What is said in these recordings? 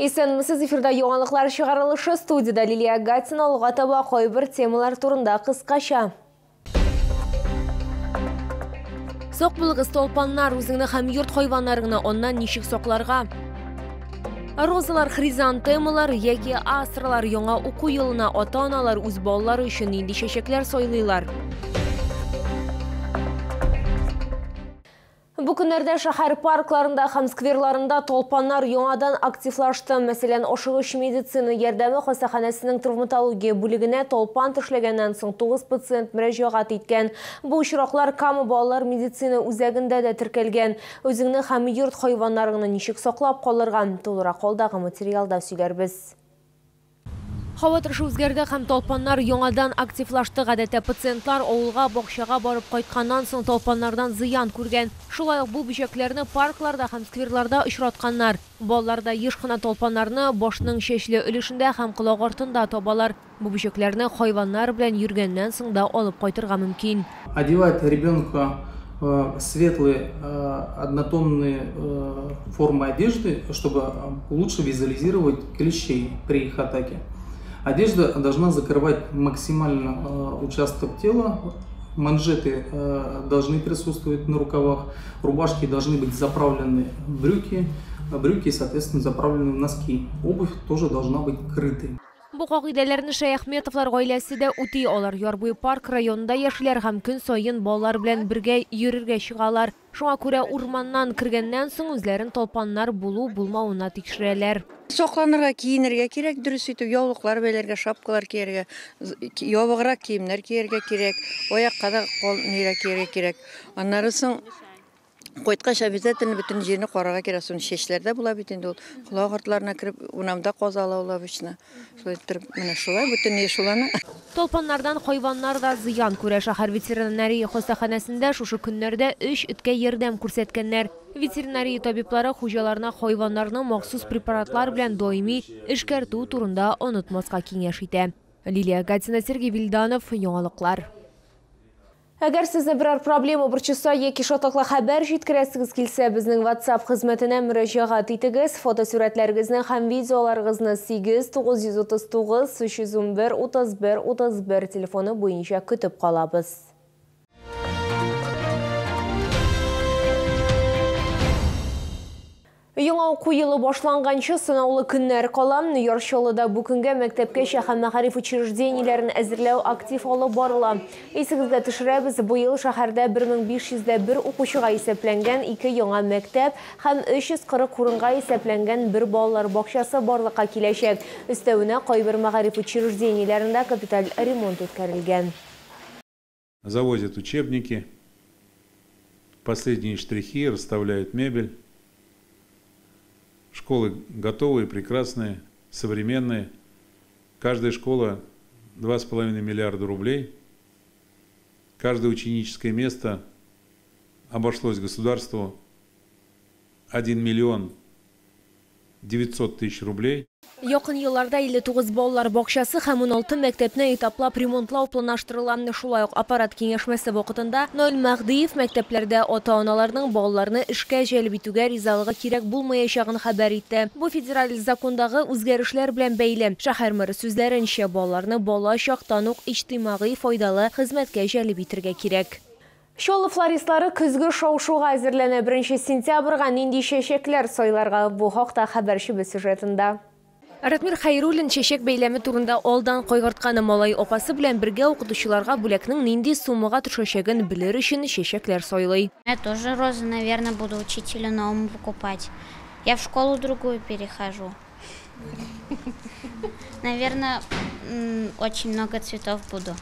Исәнмесез, эфирда яңалыклар чыгарылышы, студияда Лилия Гатина. Алга таба кайбер темалар турында кыскача. Сак булыгыз, талпаннар, үзеңне һәм йорт хайваннарыңны аннан ничек сакларга? Розалар, хризантемалар яки астралар яңа уку елына ата-аналар үз балалары өчен нинди чәчәкләр сайлыйлар? Бу көннәрдә шәһәр паркларында һәм скверларында талпаннар яңадан активлашты. Мәсәлән, ашыгыч медицина ярдәме хастаханәсенең травматология бүлегенә талпан тешләгәннән соң 9 пациент мөрәҗәгать иткән. Бу очраклар Кама балалар медицина үзәгендә дә теркәлгән. Үзеңне һәм йорт хайваннарыңны ничек саклап калырга? Тулырак алдагы материалда сөйләрбез. Һава торышы үзгәрде һәм талпаннар яңадан активлашты. Гадәттә пациентлар авылга, бакчага барып кайтканнан соң талпаннардан зыян күргән. Шулай ук бу бөҗәкләрне паркларда һәм скверларда очратканнар. Балалар да еш кына талпаннарны башның чәчле өлешендә һәм колак артында табалар. Бу бөҗәкләрне хайваннар белән йөргәннән соң да алып кайтырга мөмкин. Одевать ребенка светлые однотонные формы одежды, чтобы лучше визуализировать клещей при их атаке. Одежда должна закрывать максимально участок тела, манжеты должны присутствовать на рукавах, рубашки должны быть заправлены в брюки, брюки, соответственно, заправлены в носки, обувь тоже должна быть крытой. Бу кагыйдәләрне Шәяхметовлар гаиләсе дә үти. Алар Ярбуй парк районында яшиләр һәм көн саен балалар белән бергә йөрергә чыгалар. Шуңа күрә урманнан кергәннән соң үзләрен талпаннар булу-булмавына тикшерәләр. Сакланырга, киенергә кирәк, дөрес итеп яулыклар бәйләргә, шапкалар кияргә, ябыграк киемнәр кияргә кирәк, аякка да нирәк кияргә кирәк. Аннары соң кайткач обязательно бөтен җирне карарга кирәк. Соң чәчләрдә була бит инде ул. Колак артларына кереп, унамда казала ул обычно. Шулай итеп, менә шулай бөтен ни шуланы. Талпаннардан хайваннар да зыян күрә. Шәһәр ветеринария хастаханәсендә шушы көннәрдә 3 эткә ярдәм күрсәткәннәр. Ветеринария табиблары хуҗаларына хайваннарны махсус препаратлар белән даими эшкәртү турында онытмаска киңәш итә. Лилия Гатина, Сергей Вильданов, яңалыклар. Әгәр сезне берәр проблема борчыса яки шатлыклы хәбәр җиткерәсегез килсә, безнең WhatsApp хезмәтенә мөрәҗәгать итегез. Фотосурәтләрегезне һәм видеоларыгызны 8 939 311 31 31 телефоны буенча көтеп калабыз. Яңа уку елы башланганчы сынаулы көннәр кала. Яр Чаллыда бу көнгә мәктәпкәчә һәм мәгариф учреждениеләрен әзерләү актив алып барыла. Исегезгә төшерәбез, быел шәһәрдә 1501 укучыга исәпләнгән 2 яңа мәктәп һәм 340 урынга исәпләнгән бер балалар бакчасы барлыкка киләчәк. Өстәвенә кайбер мәгариф учреждениеләрендә капиталь ремонт үткәрелгән. Завозят учебники, последние штрихи, расставляют мебель. Школы готовые, прекрасные, современные. Каждая школа 2,5 миллиарда рублей. Каждое ученическое место обошлось государству 1 миллион 900 тысяч рублей. Якын елларда 59 балалар бакчасы һәм 16 мәктәпне этаплап ремонтлау планлаштырыла. Шулай ук аппарат киңәшмәсе вакытында Наил Мәһдиев мәктәпләрдә ата-аналарның балаларны эшкә җәлеп итүгә ризалыгы кирәк булмаячагын хәбәр итте. Бу федераль закондагы үзгәрешләр белән бәйле. Шәһәр мэры сүзләренчә, балаларны бала чактан ук иҗтимагый файдалы хезмәткә җәлеп итәргә кирәк. Чаллы флористлары көзге шау-шуга әзерләнә. 1 сентябрьгә нинди чәчәкләр сайларга? Бу хакта хәбәрчебез сюжетында. Ратмир Хайруллин чәчәк бәйләме турында алдан кайгыртканы малай апасы белән бергә укытучыларга бүләкнең нинди суммага төшәчәген белер өчен чәчәкләр сайлый. Я тоже розы, наверное, буду учителю новому покупать. Я в школу другую перехожу. Наверное, очень много цветов буду,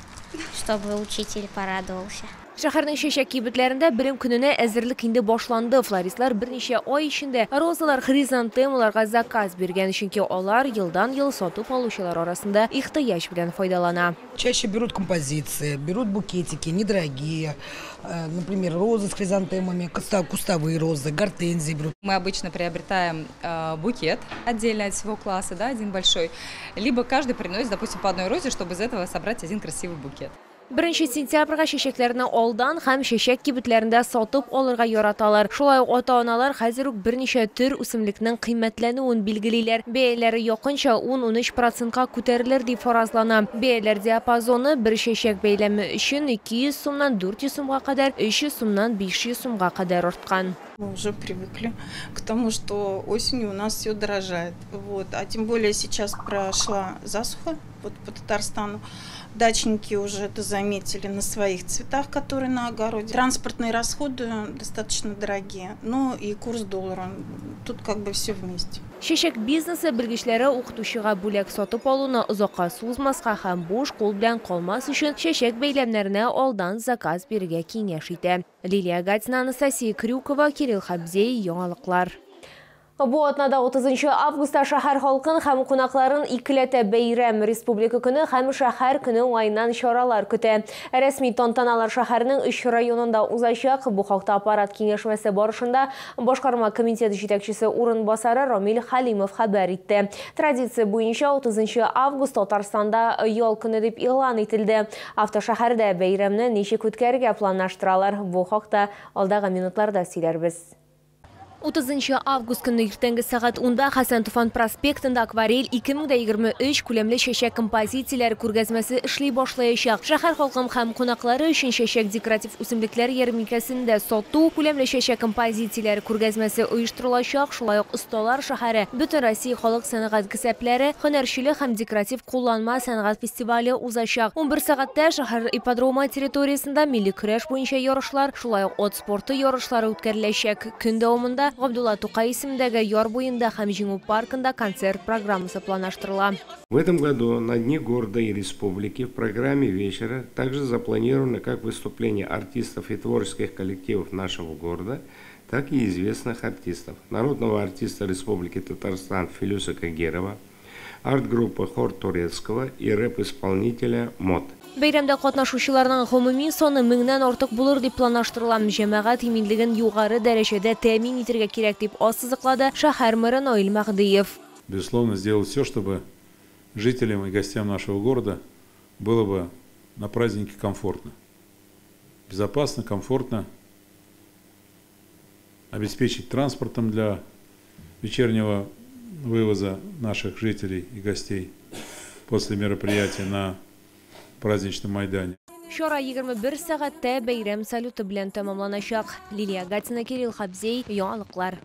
чтобы учитель порадовался. Шәһәрнең чәчәк кибетләрендә белем көненә әзерлек инде башланды. Флористлар берничә ай эчендә розалар, хризантемаларга заказ биргән, чөнки алар елдан-ел сатып алучылар арасында ихтыяҗ белән файдалана. Чаще берут композиции, берут букетики, недорогие, например, розы с хризантемами, кустовые розы, гортензии берут. Мы обычно приобретаем букет отдельно от всего класса, да, один большой, либо каждый приносит, допустим, по одной розе, чтобы из этого собрать один красивый букет. 1 сентябрьгә чәчәкләрне алдан һәм чәчәк кибетләрендә сатып алырга яраталар. Шулай ук ата-аналар хәзер үк берничә төр үсемлекнең кыйммәтләнүен билгелиләр. Бәяләре якынча 10-13%-ка күтәрелер дип фаразлана. Бәяләр диапазоны бер чәчәк бәйләме өчен 200 сумнан 400 сумга кадәр, 300 сумнан 500 сумга кадәр арткан. Мы уже привыкли к тому, что осенью у нас все дорожает. Вот. А тем более сейчас прошла засуха вот, по Татарстану. Дачники уже это заметили на своих цветах, которые на огороде. Транспортные расходы достаточно дорогие, но и курс доллара. Тут как бы все вместе. Чәчәк бизнесы белгечләре укытучыга бүләк сатып алуны озакка сузмаска һәм буш кул белән калмас өчен чәчәк бәйләмнәренә алдан заказ бирергә киңәш итә. Лилия Гатина, Анастасия Крюкова, Кирилл Хабзей, Яңалыклар. Бу атнада 30 августта шәһәр халкын һәм кунакларын икеләтә бәйрәм Республика көне һәм шәһәр көне уңаеннан чаралар көтә. Рәсми тантаналар шәһәрнең 3 районында узачак. Бу хакта аппарат киңәшмәсе барышында башкарма комитет җитәкчесе урынбасары Рамил Халимов хәбәр итте. Традиция буенча 30 август Татарстанда ял көне дип игълан ителде. Автошәһәрдә бәйрәмне ничек үткәрергә планлаштыралар? Бу хакта алдагы минутларда сөйләрбез. 30 август көне иртәнге сәгать 10-да Хәсән Туфан проспектында «Акварель 2023» күләмле чәчәк композицияләре күргәзмәсе эшли башлаячак. Шәһәр халкы һәм кунаклары өчен чәчәк декоратив үсемлекләр ярминкәсендә сату, күләмле чәчәк композицияләре күргәзмәсе оештырылачак. Шулай ук Осталар шәһәре, Бөтен Россия халык сәнгать кәсепләре, һөнәрчелек һәм декоратив кулланма сәнгать фестивале узачак. 11 сәгатьтә шәһәр ипподромы территориясендә милли көрәш буенча ярышлар, шулай ук ат спорты ярышлары үткәреләчәк. Көн дәвамында Габдулла Тукай исемендәге яр буенда һәм Җиңү паркында концерт программасы планлаштырыла. В этом году на Дне города и республики в программе вечера также запланировано как выступление артистов и творческих коллективов нашего города, так и известных артистов. Народного артиста Республики Татарстан Филюса Кагирова, арт-группы «Хор Турецкого» и рэп-исполнителя «Мод». Бәйрәмдә катнашучыларның гомуми саны 1000-нән артык булыр дип планлаштырыла. Җәмәгать иминлеген югары дәрәҗәдә тәэмин итәргә кирәк дип ассызыклады шәһәр мэры Наил Мәһдиев. Безусловно, сделать все, чтобы жителям и гостям нашего города было бы на празднике комфортно. Безопасно, комфортно. Обеспечить транспортом для вечернего вывоза наших жителей и гостей после мероприятия на праздничном Майдане. Чара 21 сәгатьтә бәйрәм салюты белән тәмамланачак. Лилия Гатина, Кирилл Хабзей, Яңалыклар.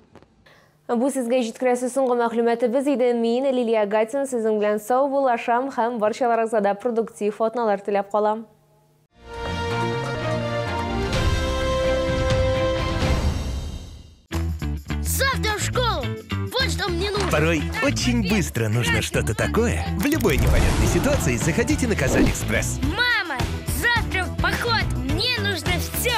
Бу сезгә җиткерәсе соңгы мәгълүматыбыз иде. Мин Лилия Гатина сезнең белән саубуллашам һәм барчаларыгызга да продуктив атналар теләп калам. Завтра в школу! Вот что мне нужно! Порой очень быстро нужно что-то такое. В любой непонятной ситуации заходите на Казань-Экспресс. Мама, завтра в поход! Мне нужно все!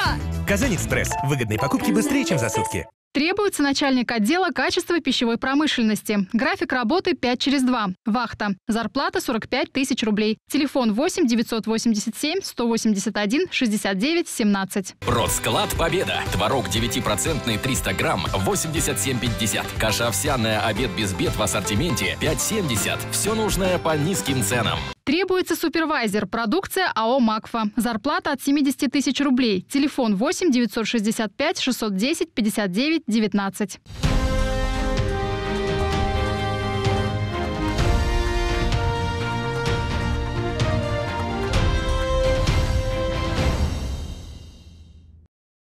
Казань-Экспресс. Выгодные покупки быстрее, чем за сутки. Требуется начальник отдела качества пищевой промышленности. График работы 5/2. Вахта. Зарплата 45 тысяч рублей. Телефон 8 987 181 69 17. Продсклад Победа. Творог 9% 300 грамм 87,50. Каша овсяная обед без бед в ассортименте 5,70. Все нужное по низким ценам. Требуется супервайзер. Продукция АО «Макфа». Зарплата от 70 тысяч рублей. Телефон 8 965 610 59 19.